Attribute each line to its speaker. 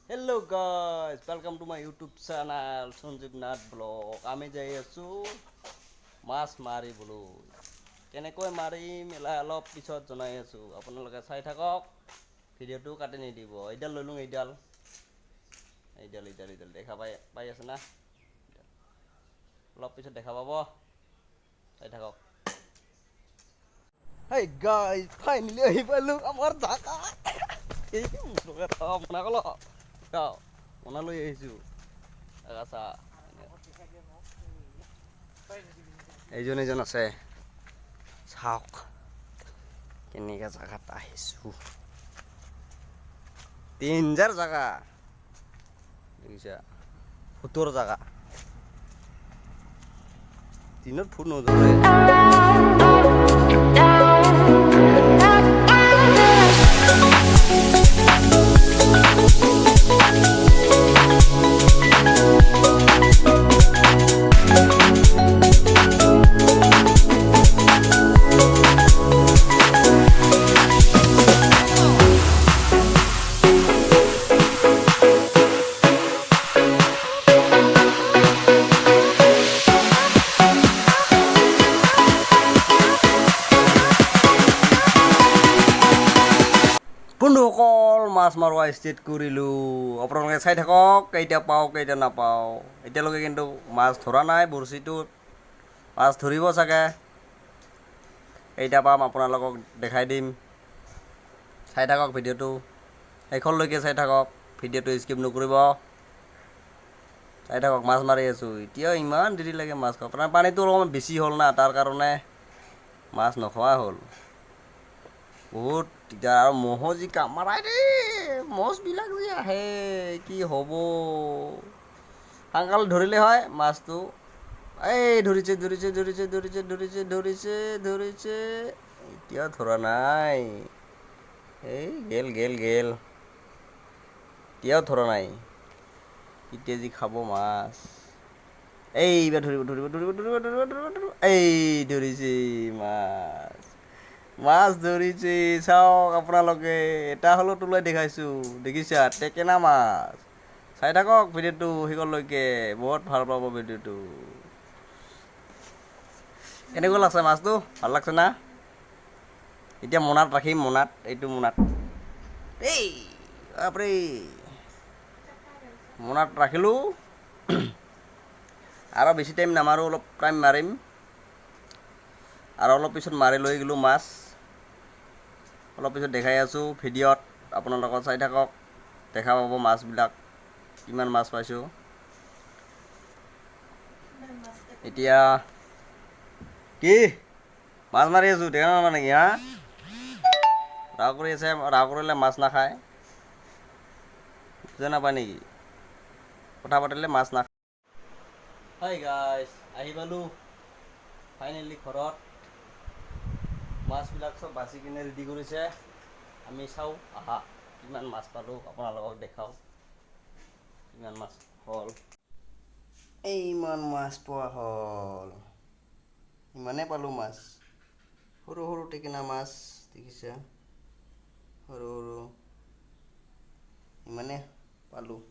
Speaker 1: Hello guys, welcome to my YouTube channel Sanjeev Nath blog. আমি যাই আছোঁ মাছ মাৰিবলৈ। কেনেকৈ মাৰিম এলা অলপ পিছত জনাই আছোঁ। আপোনালোকে চাই থাকক ভিডিঅ'টো, কাটি নিদিব। এইডাল ল'লোঁ, এইডাল এইডাল এইডাল এইডাল দেখা পাই পাই আছে না? অলপ পিছত দেখা পাব, চাই থাকক। হেই গাইজ, ফাইনেলি আহি পালোঁ আমাৰ জাগা। এই মোনা কল মোনা লৈ আহিছোঁ। আচ্ছা, এইজন এইজন আছে। চাওক কেনেকুৱা জাগাত আহিছোঁ, ডেঞ্জাৰ জাগা দেখিছা, ভূতৰ জাগা। দিনত ভূত নধৰে। বন্ধুসকল, মাছ মাৰোৱা ষ্টাৰ্ট কৰিলোঁ। আপোনালোকে চাই থাকক কেইটা পাওঁ, কেইটা নাপাওঁ। এতিয়ালৈকে কিন্তু মাছ ধৰা নাই। বৰশীটোত মাছ ধৰিব চাগে। কেইটা পাম আপোনালোকক দেখাই দিম। চাই থাকক ভিডিঅ'টো, শেষলৈকে চাই থাকক ভিডিঅ'টো, স্কিপ নকৰিব। চাই থাকক, মাছ মাৰি আছোঁ এতিয়া। ইমান দেৰি লাগে মাছ খাব। পানীটো অলপমান বেছি হ'ল না, তাৰ কাৰণে মাছ নোখোৱা হ'ল। বহুত দিগদাৰ। আৰু ম'হ যি কামৰাই দেই, মছবিলাক যে আহে, কি হ'ব। সোনকালে ধৰিলে হয় মাছটো। এই ধৰিছে, ধৰিছে, ধৰিছে, ধৰিছে, ধৰিছে, ধৰিছে, ধৰিছে। এতিয়া ধৰা নাই। এই গেল, গেল, গেল। এতিয়াও ধৰা নাই। এতিয়া যি খাব মাছ। এইবাৰ ধৰিব, ধৰিব, ধৰিব, ধৰিব, ধৰিব, ধৰিব, ধৰিব। এই ধৰিছে মাছ, মাছ ধৰিছে। চাওক আপোনালোকে, এটা হ'লেও তোলাই দেখাইছোঁ। দেখিছা, টেকেনা মাছ। চাই থাকক ভিডিঅ'টো শেষলৈকে, বহুত ভাল পাব ভিডিঅ'টো। কেনেকুৱা লাগছে মাছটো? ভাল লাগছে না? এতিয়া মোনাত ৰাখিম, মোনাত, এইটো মোনাত। এই বাপৰে, মোনাত ৰাখিলোঁ। আৰু বেছি টাইম নামাৰোঁ, অলপ টাইম মাৰিম আৰু অলপ পিছত মাৰি লৈ গ'লোঁ মাছ। অলপ পিছত দেখাই আছোঁ ভিডিঅ'ত, আপোনালোকক চাই থাকক, দেখা পাব মাছবিলাক, কিমান মাছ পাইছোঁ। এতিয়া কি মাছ মাৰি আছোঁ দেখা নাপায় নেকি? হা, ৰাও কৰি আছে। ৰাও কৰিলে মাছ নাখায়, বুজা নাপায় নেকি? কথা পাতিলে মাছ নাখায়। হাই গাইছ, আহি পালোঁ ফাইনেলি ঘৰত। মাছবিলাক চব বাছি কিনে ৰেডি কৰিছে। আমি চাওঁ আহা, কিমান মাছ পালোঁ আপোনালোকক দেখাওঁ, কিমান মাছ হ'ল। ইমান মাছ পোৱা হ'ল, ইমানেই পালোঁ মাছ। সৰু সৰু টেকেনা মাছ দেখিছা, সৰু সৰু। ইমানে পালোঁ।